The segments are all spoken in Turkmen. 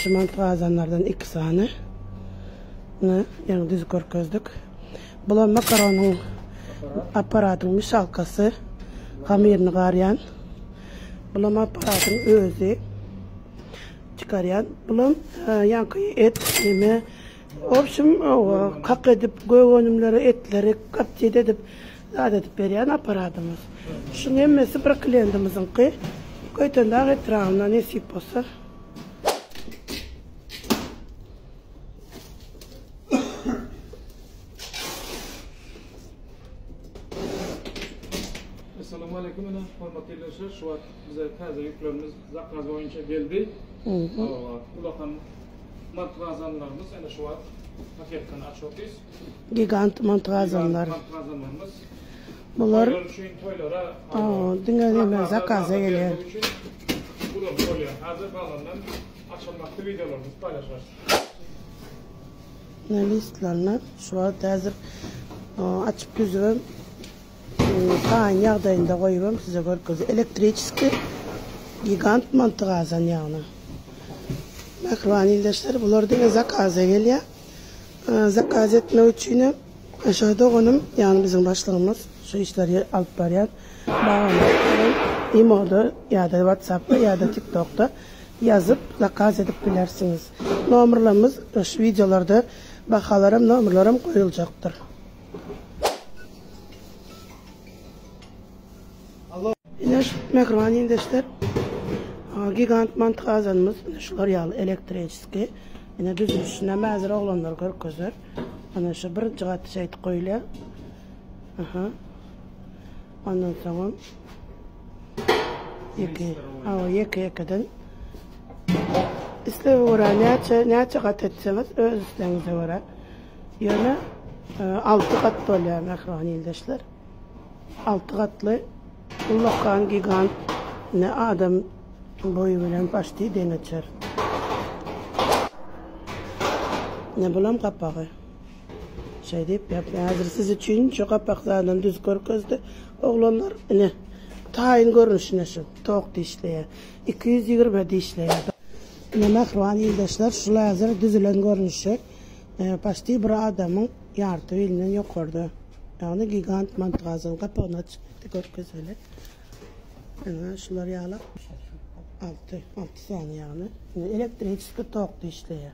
Şu manty gazanlardan 2 sany. Ine, ýaňy düz görkezdik. Bular makaronyň apparatyň mişalkasy, hamyryny garýan. Bulam apparatyň özi çykarýan. Bulam ýaňky et, neme, w obşim, kak edip, gök önümleri, etleri koptit edip, zat edip berýän apparatymyz. Şuň hemmesi bir kliýentimiziňki. Köýtendag etrabynda nesip bolsa. Essalamu aleýkum ene hormatly ildeşler şu wagt bize täze ýüklerimiz zakaz boýunça geldi. Hawa, ulakan mant gazanlarymyz ene şu wagt paketkany açyp otyrys. Gigant mant gazanlar. Gigant mant gazanlarymyz. Bular Toýlar üçin toýlara Hawa, diňe neme zakaza gelýär. Ulanyp bolýar. Häzir galandan açylmakda wideolarymyzy paýlaşarys. Ine listlerini şu wagt häzir açyp düzübem taýyn ýagdaýynda goýubam size görkezýän. Elektriçeskiý gigant manty gazan ýagny. Mähriban ildeşler bular diňe zakaza gelýär. Zakaz etmek üçinem şu doganym ýagny biziň başlygymyz şu işleri alyp barýan Bagamyrat bilen imoda ýa-da whatsappda ýa-da tiktokda ýazyp zakaz edip bilersiňiz. Nomerlerimiz şu wideolarda bahalaram nomerleram goýuljakdyr. Ine şu mähriban ildeşler gigant manty gazanymyz ine şular ýaly elektriçeskiý. Ine düzülişinem häzir oglanlar görkezer. Ana şu birinji gaty şeýdip goýulýar. Aha. Ondan soňam ýeke, hawa ýeke-ýekeden islege görä näçe, näçe gat etseňiz öz islegiňize görä. Ýöne 6 gat bolýar mähriban ildeşler. 6 gatly ullakan gigant ne adam boýy bilen paşti deňeçer. Ne bulam gapagy. Şeý diýip ýapýar. Häzir siz üçin şu gapak zadyny düz görkezdi. Oglanlar ine taýyn görnüşine şu tok dişleýär. 220 dişleýär. Ine mähriban ildeşler şul häzir düzülen görnüşi. Paşti bir adamyň ýarty bilinden ýokarda. Ýagny gigant mantygazyn gapagyny açyp görkezeli. Ine şular ýaly 6 6 sany ýagny elektriçeski tok dişleýär.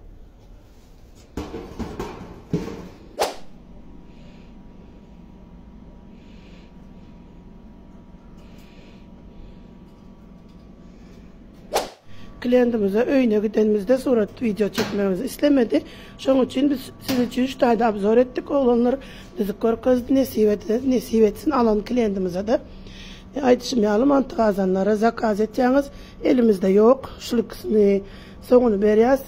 Kliýentimize öýüne gidenimizde surat wideo çekmegimizi islemedi. Şonuň üçin biz siz üçin şu taýda obzor etdik. Oglanlar düzük görkezdi. Nesip etse, nesip etsin alan kliýentimize-de. Aýdyşym ýaly manty gazanlara zakaz etýäňiz. Elimizde ýok. Şul ikisini soňuny berýäs.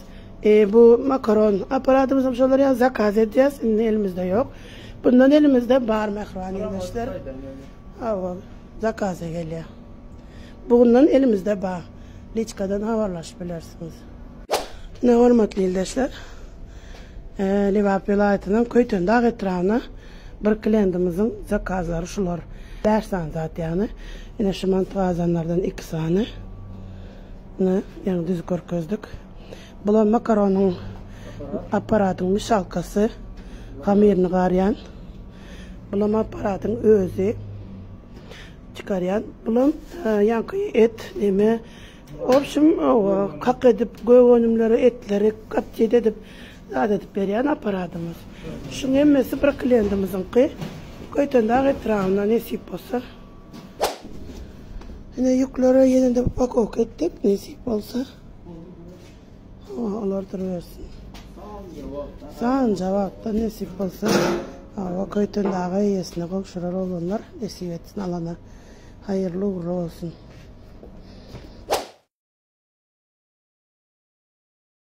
E, bu makaron apparatymyzam şolar ýaly zakaz edýäs. Indi elimizde ýok. Bundan elimizde bar mähriban ildeşler. Hawa, zakaza gelýär. Bundan elimizde bar. Liçkadan habarlaşyp bilersiňiz. Ine hormatly ildeşler. E, Lebap welaýatynyň Köýtendag etrabyna bir kliýentimiziň zakazlary şular. 5 sany zat ýagny. Ine şu manty gazanlardan 2 sany. Ine, ýaňy düz görkezdik. Bulam makaronyň apparatyň mişalkasy, hamyryny garýan. Bulam apparatyň özi çykarýan. Bulam ýaňky et, neme, w obşim, kak edip, gök önümleri, etleri koptit edip, zat edip berýän apparatymyz. Şuň hemmesi bir kliýentimiziňki. Köýtendag etrabynda nesip bolsa. Ine ýüklere ýene-de upakowka etdik, nesip bolsa. Hawa, olar durubersin. Sanja wagtda nesip bolsa, hawa, Köýtendaga eýesine gowşurar oglanlar, nesip etsin alana. Haýyrly ugrly bolsun.